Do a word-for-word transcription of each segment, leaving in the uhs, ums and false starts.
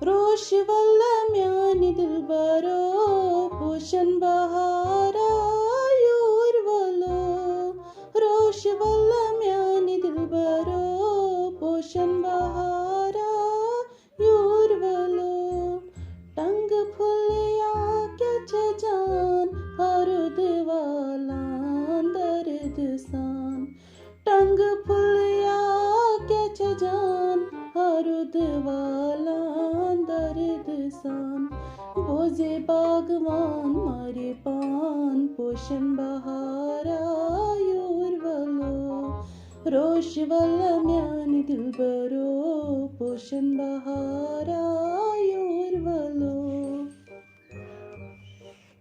روش ولہ میانہِ دلبرو، پوشن بہارا یور ولو۔ روش ولہ میانہِ دلبرو، پوشن بہارا یور ولو۔ ٹنگ پھلیا کیا چھہ جان، ہرد والان درد سان۔ ٹنگ پھلیا کیا چھہ جان، ہرد والان درد سان۔ بوزے باغوان مارے پان، پوشن بہارا یور ولو۔ روش ولہ میانہِ دلبرو، پوشن بہارا یور ولو۔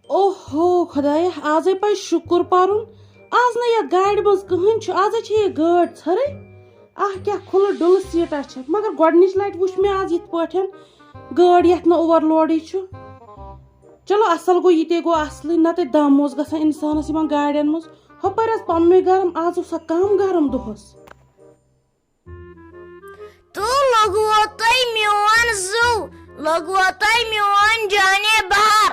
اوہو خدایا، آزے پَزِ شُکُر پَرُن۔ آز نہٕ یَتھ گاڑِ منٛز کٕہٕنۍ چھُ، آزے چھِ یہِ گٲڑۍ ژھٔرٕے۔ آہ، کیٛاہ کھُلہٕ ڈُلہٕ سیٖٹا چھےٚ۔ مگر گۄڈٕنِچ لَٹہِ وٕچھ مےٚ آز یِتھ پٲٹھۍ گٲڑۍ یَتھ نہٕ اوٚوَر لوڈٕے چھُ۔ چلو، اَصٕل گوٚو، یہِ تے گوٚو اَصلٕے، نَتہٕ دَم اوس گژھان اِنسانَس یِمَن گاڑٮ۪ن منٛز۔ ہُپٲرۍ ٲس پَننُے گرم، آز اوسا کَم گرم دۄہَس؟ تو لوٚگوو تۄہہِ میون زُو، لوٚگوو تۄہہِ میون جانِ بہار۔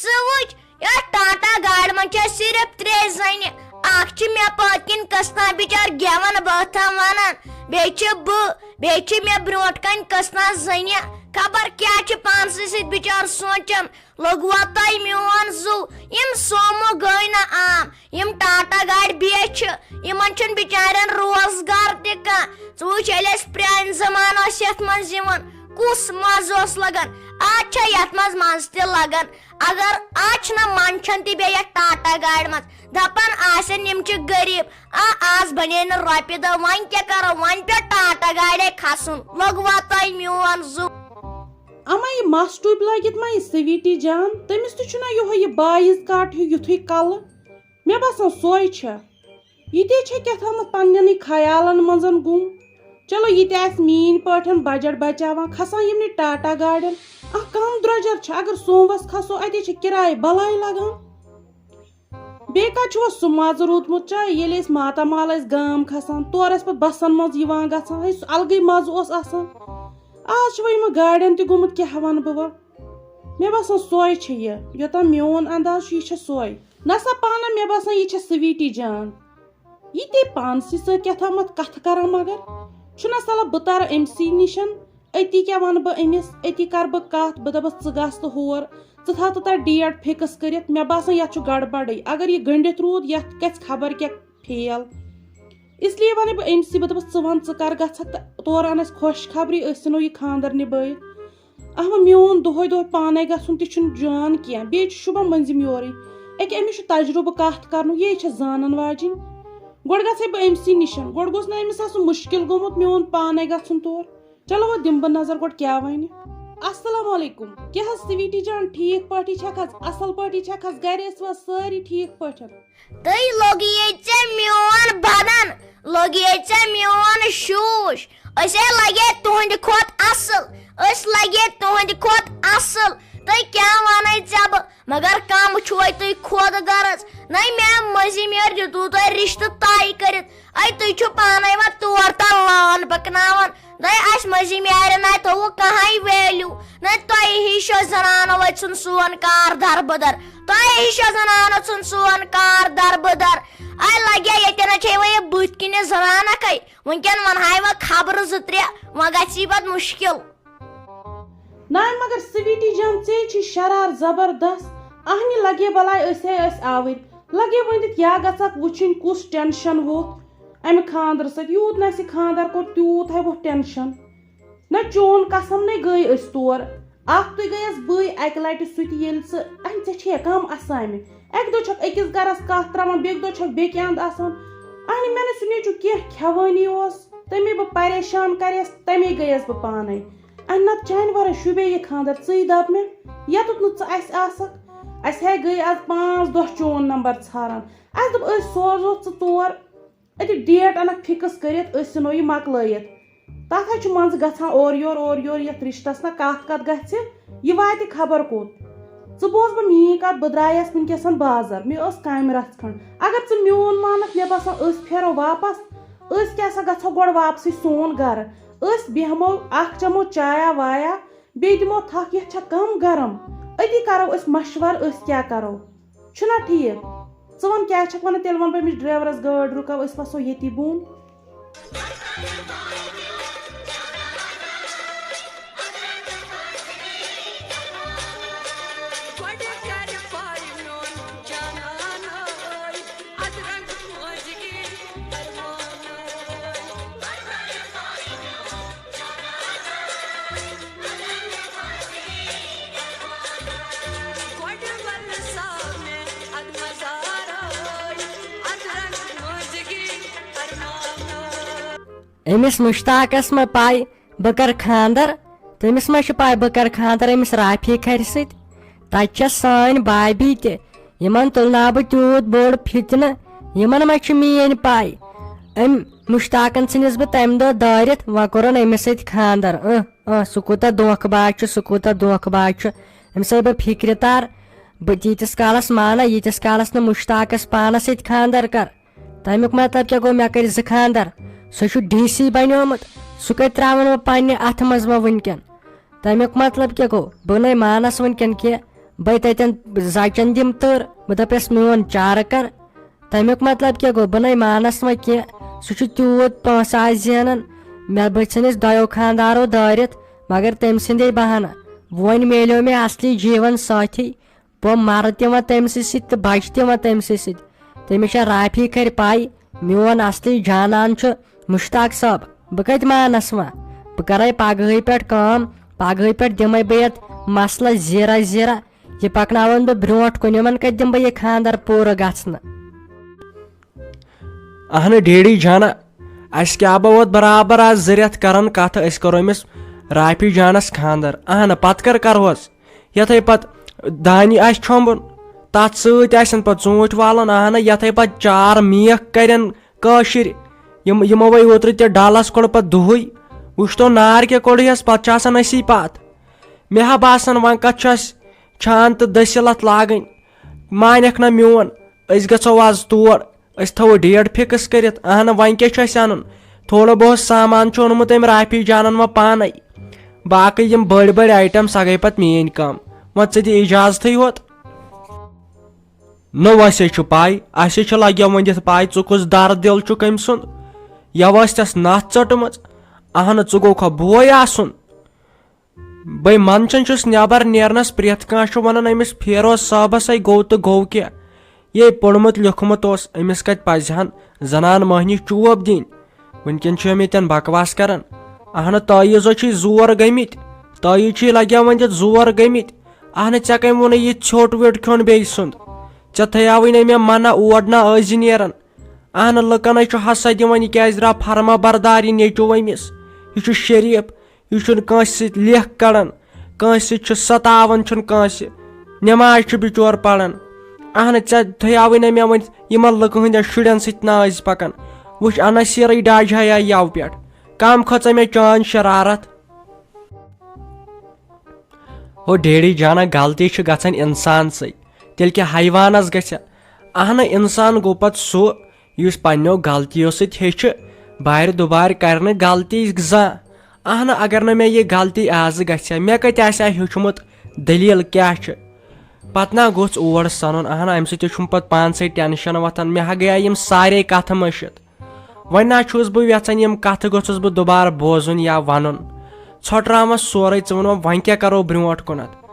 ژٕ وٕچھ، یَتھ ٹاٹا گاڑِ منٛز چھےٚ صرف ترٛےٚ زَنہِ۔ اَکھ چھِ مےٚ پٔتۍ کِنۍ کٕژتام بِچٲر گٮ۪وَن بٲتھا وَنان، بیٚیہِ چھِ بہٕ، بیٚیہِ چھِ مےٚ برٛونٛٹھ کَنۍ کٕژتام زَنہِ۔ خبر کیٛاہ چھِ پانسٕے سۭتۍ بِچٲر سونٛچان۔ لوٚگوا تۄہہِ میون زُو؟ یِم سومو گٔے نہ عام، یِم ٹاٹا گاڑِ بیچھِ، یِمن چھُنہٕ بِچارٮ۪ن روزگار تہِ کانٛہہ۔ ژٕ وٕچھ، ییٚلہِ اَسہِ پرٛانہِ زمانہٕ ٲسۍ یَتھ منٛز یِوان، کُس مَزٕ اوس لگان۔ آز چھا یَتھ منٛز مَزٕ تہِ لگان؟ اگر آز چھُنہ منٛدچھان تہِ بیٚیہِ یَتھ ٹاٹا گاڑِ منٛز، دَپان آسن یِم چھِ غریٖب۔ آ، آز بنے نہٕ رۄپیہِ دہ، وۄنۍ کیٛاہ کرو، وۄنۍ پیوٚو ٹاٹا گاڑے کھسُن۔ لوٚگوا تۄہہِ میون زُو؟ اما یہِ مَس ٹوٗپۍ لٲگِتھ ما یہِ سویٖٹی جان؟ تٔمِس تہِ چھُنہ یِہوٚے یہِ بایِز کاٹ ہیوٗ یُتھُے کَلہٕ؟ مےٚ باسان سۄے چھےٚ۔ یہِ تہِ چھےٚ کیٛاہ تھامَتھ پنٛنٮ۪نٕے خیالَن منٛز گُم۔ چلو، یہِ تہِ آسہِ میٛٲنۍ پٲٹھۍ بجٹ بچاوان، کھسان یِمنٕے ٹاٹا گاڑٮ۪ن۔ اَکھ کَم درٛۄجر چھِ، اگر سوموَس کھسو، اَتے چھِ کِراے بَلاے لگان۔ بیٚیہِ کَتہِ چھُ وۄنۍ سُہ مَزٕ روٗدمُت؟ چاہے ییٚلہِ أسۍ ماتامال ٲسۍ گام کھسان، تورٕ ٲسۍ پَتہٕ بَسَن منٛز یِوان گژھان، ہے، سُہ الگٕے مَزٕ اوس آسان۔ آز چھُ وۄنۍ یِمَن گاڑٮ۪ن تہِ گوٚمُت، کیٛاہ وَنہٕ بہٕ وۄنۍ؟ مےٚ باسان سۄے چھےٚ یہِ، یوٚتام میون انداز چھُ، یہِ چھےٚ سۄے۔ نسا پانہ، مےٚ باسان یہِ چھےٚ سویٖٹی جان۔ یہِ تے پانسٕے سۭتۍ کیٛاہ تامَتھ کَتھٕ کران، مگر چھُنہ سَلام بہٕ تَرٕ أمۍ سٕے نِشَن، أتی کیٛاہ وَنہٕ بہٕ أمِس، أتی کَرٕ بہٕ کَتھ، بہٕ دَپَس ژٕ گژھ تہٕ ہور، ژٕ تھاو تہٕ تَتہِ ڈیٹ فِکٕس کٔرِتھ۔ مےٚ باسان یَتھ چھُ گڑبڑٕے، اگر یہِ گٔنٛڈِتھ روٗد، یَتھ گژھِ خبر کیٛاہ فیل۔ اس لیے وَنَے بہٕ أمۍ سٕے، بہٕ دَپَس ژٕ وَن ژٕ کَر گژھکھ تہٕ تورٕ اَن اَسہِ خۄشخبری، أسۍ ژھٕنو یہِ خانٛدر نِبٲیِتھ۔ اَما میون دۄہَے دۄہَے پانَے گژھُن تہِ چھُنہٕ جان کینٛہہ، بیٚیہِ چھُ شوٗبان مٔنٛزِم یورٕے۔ أکیٛاہ أمِس چھُ تجرُبہٕ کَتھ کَرنُک، یے چھےٚ زانَن واجِنۍ۔ گۄڈٕ گژھَے بہٕ أمۍ سٕے نِشَن، گۄڈٕ گوٚژھ نہٕ أمِس آسُن مُشکِل گوٚمُت میون پانَے گژھُن تور۔ چلو وۄنۍ دِمہٕ بہٕ نظر گۄڈٕ کیٛاہ وَنہِ۔ السلام علیکم، کیٛاہ حظ سویٖٹی جان، ٹھیٖک پٲٹھی چھَکھ حظ؟ اَصٕل پٲٹھی چھَکھ حظ؟ گَرِ ٲسوٕ حظ سٲری ٹھیٖک پٲٹھۍ؟ تُہۍ لوٚگیے ژےٚ میون بدن، لوٚگیے ژےٚ میون شوٗش۔ أسۍ ہے لگے تُہنٛدِ کھۄتہٕ اصل، أسۍ لگے تُہنٛدِ کھۄتہٕ اصل۔ تُہۍ کیٛاہ ونے ژےٚ بہٕ؟ مگر کم چھُوے تُہۍ خۄد غرض۔ نَے مےٚ مٔنٛزِم یورٕ دیُتوٕ تۄہہِ رشتہٕ طے کٔرِتھ۔ اے تُہۍ چھِو پانے وۄنۍ تور تام لان پکناوان۔ نَے اَسہِ مٔنٛزِم یارٮ۪ن نَے تھوٚوُ کانٛہہ value۔ نَے تۄہہِ ہِشو زنانو أتۍ ژھُن سون کار دربٕدر۔ تۄہہِ ہِشو زنانو ژھُن سون کار دربٕدر۔ اے لگیا ییٚتٮ۪ن چھے وۄنۍ یہِ بٕتھۍ کِنۍ زنان اکھے۔ وٕنکٮ۪ن ونہاے وۄنۍ خبرٕ زٕ ترٛےٚ، وۄنۍ گژھی پتہٕ مُشکل۔ ناے مگر سویٹی جان، ژے چھی شرار زبردست۔ اہنہِ لگے بلاے أسۍ ہے ٲسۍ آوٕرۍ۔ لگے ؤنِتھ یا گژھکھ وٕچھِنۍ کُس tension ووٚتھ امہِ خاندرٕ سۭتۍ۔ یوٗت نہ اَسہِ خاندر کوٚر، تیوٗت ہے ووٚتھ tension۔ نہ چون قسم نے گٔے أسۍ تور۔ اکھ تُے گٔیَس بٕے اکہِ لٹہِ سُہ تہِ، ییٚلہِ ژٕ، اہنہِ ژےٚ چھے کم اسامہِ۔ اکہِ دۄہ چھکھ أکِس گرس کتھ تراوان، بیٚکہِ دۄہ چھکھ بیٚکہِ اند آسان۔ اہنہِ مےٚ نہٕ سُہ نیٚچو کینٛہہ کھٮ۪وٲنی اوس، تٔمے بہٕ پریشان کریس، تمے گٔیس بہٕ پانے۔ اہنہِ نتہٕ چانہِ ورٲے شوٗبے یہِ خاندر، ژٕے دپ مےٚ، یتُتھ نہٕ ژٕ اسہِ آسکھ۔ اسہِ ہے گٔے از پانٛژھ دۄہ چون نمبر ژھاران۔ اسہِ دوٚپ أسۍ سوزو ژٕ تور۔ أتی date اَنَکھ fix کٔرِتھ، أسۍ ژھٕنو یہِ مۄکلٲیِتھ۔ تَتھ حظ چھُ منٛزٕ گژھان اورٕ یور، اورٕ یور، یَتھ رِشتَس نا کَتھ کَتھ گژھِ، یہِ واتہِ خبر کوٚت۔ ژٕ بوز بہٕ میٛٲنۍ کَتھ، بہٕ درٛایَس وٕنکیٚسَن بازر، مےٚ ٲس کامہِ رَژھ کھنٛڈ۔ اگر ژٕ میون مانَکھ، مےٚ باسان أسۍ پھیرو واپَس، أسۍ کیٛاہ سا گژھو گۄڈٕ واپسٕے سون گَرٕ۔ أسۍ بیٚہمو، اَکھ چَمو چایا وایا، بیٚیہِ دِمو تھکھ، یتھ چھا کم گرم۔ أتی کرو أسۍ مشورٕ، أسۍ کیٛاہ کرو۔ چھُنا ٹھیٖک؟ ژٕ وَن کیٛاہ چھکھ وَنان، تیٚلہِ وَنہٕ بہٕ أمِس ڈرایورَس گٲڑۍ رُکاو، أسۍ وَسو ییٚتی بۄن۔ أمِس مُشتاقس ما پَے بہٕ کَرٕ خانٛدر؟ تٔمِس ما چھِ پَے بہٕ کَرٕ خانٛدر أمِس رافی کھرِ سۭتۍ؟ تَتہِ چھےٚ سٲنۍ بھابھی تہِ۔ یِمن تُلناو بہٕ تیوٗت بوٚڑ فِتنہٕ، یِمن ما چھِ میٛٲنۍ پَے؟ أمۍ مُشتاقن ژھٕنِس بہٕ تَمہِ دۄہ دٲرِتھ، وۄنۍ کوٚرُن أمِس سۭتۍ خانٛدر۔ اۭں، اۭں، سُہ کوٗتاہ دھوکہٕ باز چھُ، سُہ کوٗتاہ دھوکہٕ باز چھُ۔ أمِس ہَے بہٕ فِکرِ تَر، بہٕ تیٖتِس کالس مانہٕ، ییٖتِس کالس نہٕ مُشتاقس پانس سۭتۍ خانٛدر کَر۔ تَمیُک مطلب کیٛاہ گوٚو؟ مےٚ کٔرۍ زٕ خانٛدر۔ سُہ چھُ ڈی سی بنیومُت، سُہ کَتہِ ترٛاوَن بہٕ پننہِ اَتھٕ منٛز وۄنۍ وٕنکٮ۪ن؟ تَمیُک مطلب کیٛاہ گوٚو؟ بہٕ نَے مانَس وٕنکٮ۪ن کینٛہہ۔ بہٕ تَتٮ۪ن زَچَن دِمہٕ تٔر، بہٕ دَپَس میون چارٕ کَر۔ تَمیُک مطلب کیٛاہ گوٚو؟ بہٕ نَے مانَس وۄنۍ کینٛہہ۔ سُہ چھُ تیوٗت پونٛسہٕ آسہِ زینان، مےٚ بہٕ ژھٕنِس دۄیو خانٛدارو دٲرِتھ، مگر تٔمۍ سٕنٛدے بہانہٕ۔ وۄنۍ میلیو مےٚ اصلی جیٖون سٲتھی۔ بہٕ مرٕ تہِ وۄنۍ تٔمۍ سٕے سۭتۍ تہٕ بچہٕ تہِ وۄنۍ تٔمۍ سٕے سۭتۍ۔ تٔمِس چھےٚ رافی کھرِ پَے، میون اصلی جانان چھُ مشتاق صٲب۔ بہٕ کَتہِ مانس وۄنۍ؟ بہٕ کَرَے پگہٕے پٮ۪ٹھ کٲم، پگہٕے پٮ۪ٹھ دِمَے بہٕ یَتھ مسلس زیٖرہ زیٖرہ۔ یہِ پکناوَن بہٕ برونٛٹھ کُن، یِمن کَتہِ دِمہٕ بہٕ یہِ خانٛدر پوٗرٕ گژھنہٕ؟ اہنہٕ ڈیڈی جانہ، اَسہِ کیٛاہ بہٕ ووت برابر آز زٕ رٮ۪تھ کران کتھ، أسۍ کرو أمِس رافی جانس خانٛدر۔ اہنہٕ، پتہٕ کر کرہوس؟ یتھے پتہٕ دانہِ آسہِ چھۄمبُن، تتھ سۭتۍ آسن پتہٕ ژوٗنٛٹھۍ والُن۔ اہنہٕ، یتھے پتہٕ چار میکھ کرن کٲشِرۍ۔ یِم، یِمو وَے اوترٕ تہِ ڈلس کوٚڑ پتہٕ دُہٕے۔ وٕچھتو نار کیٛاہ کوٚڑہس، پتہٕ چھِ آسان أسی پتھ۔ مےٚ ہا باسان وۄنۍ کتھ چھُ اَسہِ چھان تہٕ دٔسِل اتھ لاگٕنۍ۔ مانکھ نہ میون، أسۍ گژھو آز تور۔ أسۍ تھاوو ڈیٹ فکس کٔرِتھ۔ اہنہٕ، وۄنۍ کیٛاہ چھُ اَسہِ اَنُن؟ تھوڑا بہت سامان چھُ اوٚنمُت أمۍ رافی جانن وۄنۍ پانے۔ باقٕے یِم بٔڑۍ بٔڑۍ آیٹم، سۄ گٔے پتہٕ میٲنۍ کٲم۔ وۄنۍ ژٕ دِ اجازتھٕے ہوت۔ نہ، ویسے چھُ پاے، اَسے چھُ لگیو وۄنۍ دِتھ پاے ژٕ کُس درد دِل چھُکھ أمۍ سُنٛد۔ یَوٕ ٲس تس نَس ژٔٹمٕژ۔ اہنہٕ، ژٕ گوٚوکھا بوے آسُن؟ بے منچن چھُس نٮ۪بر نیرنس پرٛٮ۪تھ کانٛہہ چھُ ونان أمِس فیروز صٲبس ہے گوٚو تہٕ گوٚو کیٛاہ؟ یے پوٚرمُت لیوٚکھمُت اوس، أمِس کتہِ پزِ ہن زنان مٔہنی چوب دِنۍ؟ وٕنکٮ۪ن چھِ یِم ییٚتٮ۪ن بکواس کران۔ اہنہٕ، تٲیٖزو چھِ زور گٔمٕتۍ، تٲیٖز چھِ لگیاوان دِتھ زور گٔمٕتۍ۔ اہنہٕ، ژےٚ کٔمۍ ووٚنُے یہِ ژھیوٚٹ ویوٚٹ کھیوٚن بیٚیہِ سُنٛد؟ ژےٚ تھٲیاوٕے نہٕ مےٚ منع، اور نہ ٲسۍ زِ نیران۔ اہنہٕ، لُکن ہے چھُ حسد دِوان، یہِ کیٛازِ درٛاو فرما بردار یہِ نیٚچو أمِس؟ یہِ چھُ شریف، یہِ چھُنہٕ کٲنٛسہِ سۭتۍ لیکھ کڑان، کٲنٛسہِ سۭتۍ چھُ ستاوان چھُنہٕ کٲنٛسہِ، نماز چھُ بچور پران۔ اہنہٕ، ژےٚ تھٲیاوٕے نہ مےٚ وۄنۍ یِمن لُکہٕ ہٕنٛدٮ۪ن شُرٮ۪ن سۭتۍ ناز پکان۔ وُچھ، عنصیرٕے ڈاجہِ ہا یَوٕ پٮ۪ٹھ۔ کم کھٔژ مےٚ چٲنۍ شرارت۔ ہو ڈیڈی جانا، غلطی چھِ گژھان انسان سۭتۍ، تیٚلہِ کیٛاہ حیوانس گژھِ؟ اہنہٕ، انسان گوٚو پتہٕ سُہ یُس پننیو غلطیو سۭتۍ ہیٚچھِ۔ بارِ دُبارِ کرِ نہٕ غلطی زانٛہہ۔ اہنہٕ، اگر نہٕ مےٚ یہِ غلطی آزٕ گژھِ ہا، مےٚ کتہِ آسہِ ہا ہیوٚچھمُت دٔلیٖل کیٛاہ چھِ؟ پتہٕ نا گوٚژھ اور سنُن۔ اہنہٕ، امہِ سۭتۍ چھُم پتہٕ پانسٕے ٹینشن وۄتھان، مےٚ ہا گٔیے یِم سارے کتھٕ مٔشِتھ۔ وۄنۍ نا چھُس بہٕ یژھان یِم کتھٕ گوٚژھُس بہٕ دُبارٕ بوزُن یا ونُن۔ ژھۄٹراوس سورُے، ژٕ ووٚنُم وۄنۍ کیٛاہ کرو برونٛٹھ کُنتھ؟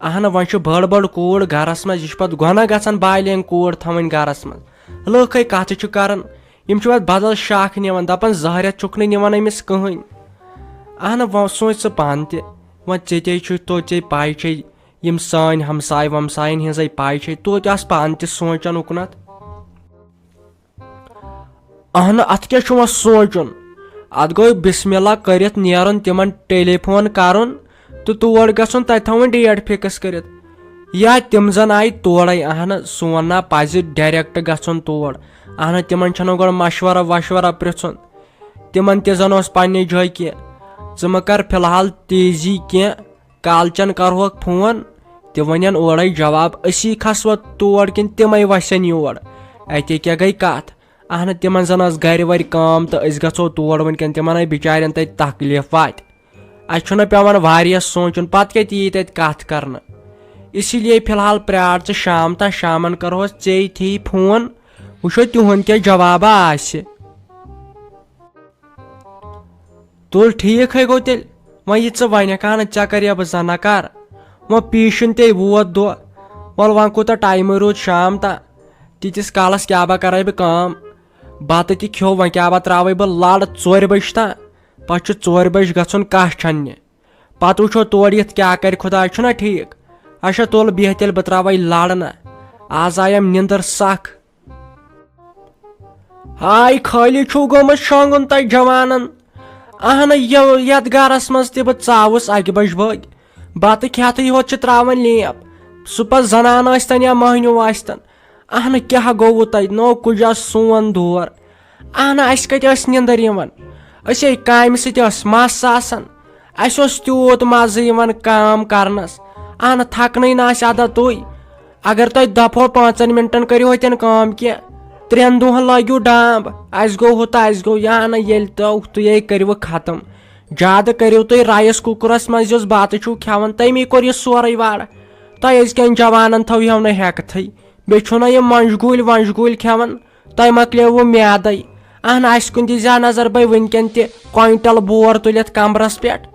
اہنہٕ، وۄنۍ چھِ بٔڑ بٔڑ کوٗر گرس منٛز، یہِ چھُ پتہٕ گۄناہ گژھان بالینگ کوٗر تھاوٕنۍ گرس منٛز۔ لُکھ ہے کتھٕ چھِ کران، یِم چھِ پتہٕ بدل شاکھ نِوان، دپان زہرٮ۪تھ چھُکھ نہٕ نِوان أمِس کٕہٕنۍ۔ اہنہٕ، وۄنۍ سونٛچ ژٕ پانہٕ تہِ، وۄنۍ ژےٚ تے چھُے، توتہِ ژےٚ پاے چھے، یِم سٲنۍ ہمساے ومساین ہٕنٛزے پاے چھے، توتہِ آس پانہٕ تہِ سونٛچان اُکنتھ۔ اہنہٕ، اتھ کیٛاہ چھُ وۄنۍ سونٛچُن؟ اتھ گوٚو بسم اللہ کٔرِتھ نیرُن، تِمن ٹیلی فون کرُن تہٕ تور گژھُن، تتہِ تھاوُن ڈیٹ فکس کٔرِتھ۔ یا تِم زن آیہِ تورے، اہنہٕ، سون نا پزِ ڈایریکٹ گژھُن تور۔ اہنہٕ، تِمن چھُنہٕ گۄڈٕ مشورہ وشورہ پرژھُن۔ تِمن تہِ زن اوس پننہِ جایہِ کینٛہہ۔ ژٕ مہ کر فی الحال تیزی کینٛہہ، کالچن کرہوکھ فون، تہِ ونن اورے جواب، أسی کھسوا تور کِنہٕ تِمے وسن یور؟ اتے کیٛاہ گٔے کتھ؟ اہنہٕ، تِمن زن ٲس گرِ ورِ کٲم تہٕ أسۍ گژھو تور، وٕنکٮ۪ن تِمن آے بچارٮ۪ن تتہِ تکلیف واتہِ۔ اَسہِ چھُنہٕ پٮ۪وان واریاہ سونٛچُن، پَتہٕ کَتہِ یی تَتہِ کَتھ کَرنہٕ۔ اسی لیے فی الحال پرٛار ژٕ شام تام، شامَن کَرہوس ژےٚ تھی فون، وٕچھو تِہُنٛد کیٛاہ جوابہ آسہِ۔ تُل، ٹھیٖک ہے گوٚو تیٚلہِ۔ وۄنۍ یہِ ژٕ وَنکھ ہا نہٕ، ژےٚ کَرے بہٕ زَن نہ کَر۔ وۄنۍ پیٖشِن تے ووت دۄہ۔ وَلہٕ وۄنۍ کوٗتاہ ٹایمٕے روٗد شام تام۔ تیٖتِس کالَس کیٛاہ با کَرے بہٕ کٲم؟ بَتہٕ تہِ کھیوٚو، وۄنۍ کیٛاہ با ترٛاوَے بہٕ لَڑ ژورِ بَجہِ تام؟ پَتہٕ چھُ ژورِ بَجہِ گژھُن کَہہ چھَننہِ۔ پَتہٕ وٕچھو تورٕ یِتھ کیٛاہ کَرِ خۄداے، چھُنہ ٹھیٖک؟ اچھا تُل بیٚہہ تیٚلہِ، بہٕ ترٛاوَے لَڑ نہ۔ آز آیم نِندٕر سَکھ۔ ہاے خٲلی چھُو گوٚمُت شۄنٛگُن تۄہہِ جوانن۔ اہنہٕ یہِ-، یتھ گرس منٛز تہِ بہٕ ژاوُس اکہِ بجہِ بٲگۍ۔ بتہٕ کھٮ۪تھٕے ہوت چھِ تراوان لیپ۔ سُہ پتہٕ زنان ٲسۍتن یا مٔہنیوٗ ٲسۍتن۔ اہنہٕ کیٛاہ گوٚوٕ تۄہہِ؟ نوٚو کُجا سون دور؟ اہنہٕ اسہِ کتہِ ٲس نِندٕر یِوان؟ أسۍ ہے کامہِ سۭتۍ ٲس مس آسان۔ اسہِ اوس تیوٗت مزٕ یِوان کٲم کرنس۔ اہنہٕ تھکنٕے نہٕ اسہِ ادا تُہۍ۔ اگر تۄہہِ دۄپہو پانٛژن منٹن کٔرِو ہوٚتٮ۪ن کٲم کینٛہہ، ترٛٮ۪ن دۄہن لٲگِو ڈامب، اسہِ گوٚو ہُہ تہٕ اسہِ گوٚو یہِ۔ اہنہٕ ییٚلہِ تۄہہِ تُہۍ ہے کٔرِوٕ ختم۔ زیادٕ کٔرِو تُہۍ رایس کُکرس منٛز یُس بتہٕ چھُو کھٮ۪وان، تٔمی کوٚر یہِ سورُے وڑ۔ تۄہہِ أزکٮ۪ن جوانن تھٲوہو نہٕ ہٮ۪کتھٕے۔ بیٚیہِ چھُو نہ یہِ مۄنجہِ گوٗلۍ وۄنجہِ گوٗلۍ کھٮ۪وان، تۄہہِ مۄکلیووٕ میادے۔ اہن، اسہِ کُن دِیٖزِ ہا نظر بے وٕنکٮ۪ن تہِ کوینٹل بور تُلِتھ کمرس پٮ۪ٹھ۔